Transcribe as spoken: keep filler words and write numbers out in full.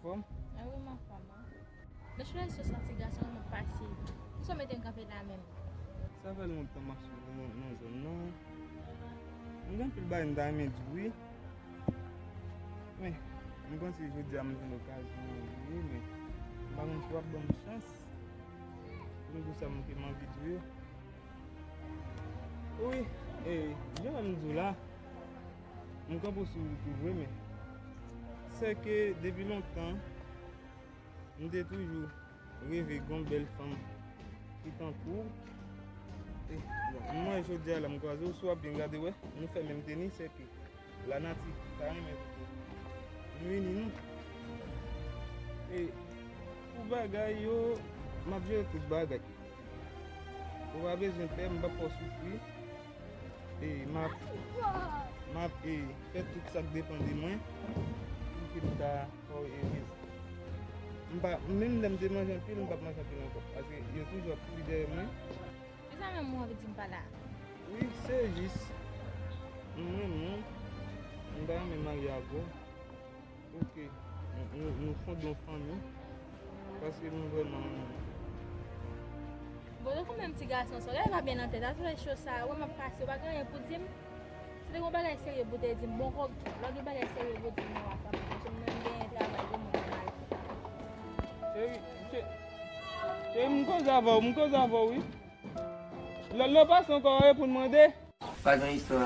Anfòm? Ah wi, m anfòm, wi. Men chouchou, sa ti gason m ap pase. Poukisa w mete m kanpe la menm? Sa fè lontan m ap swiv ou nan, nan zòn nan. M gen anpil bagay m ta renmen di w, wi. Men, m panse jodi a m jwenn okazyon wi, men m pa konn si w ap ban m chans pou m di w sa m, ke m anvi di w yo. Wi, e, jan m di w la, m kanpe sou wout ou vre, men sèke depi lontan, m te toujou reve gon bèl fanm ki tankou w. E, bon, m wè jodi a la m kwaze w, si w ap byen gade, wè, nou fè menm teni, sèke lanati ta renmen pou nou ini nou. E pou bagay yo, m ap jere tout bagay. Ou pa bezwen pè, m p ap fè w soufri. E m ap, m ap, e, fè tout sa k depann de mwen pou ke m ta fè w ere. M pa, menm lè m te manje anpil, m p ap manje anpil ankò. Paske yo toujou ap kouri dèyè mwen. Kisa menm ou anvi di m pa la? Wi, se jis. Mwen menm, m ta renmen marye avè w. Pou ke nou, nou, nou fonde yon fanmi. Paske nou vrèman renmen. Bon, tankou menm ti gason sa, w gade pa byen nan tèt, a sou cho sa, wè m ap pase, w pa gen anyen pou di m. Si te gen yon bagay serye pou w te di m, bon, kòk, lè w gen bagay serye pou w di m, non, a sa, paske m menm m genyen travay, gen moun nan mal. Cheri, che-, cheri, m koze avè w, m koze avè w, wi. Lè, lè w pase ankò, w reponn mande. Pa gen istwa.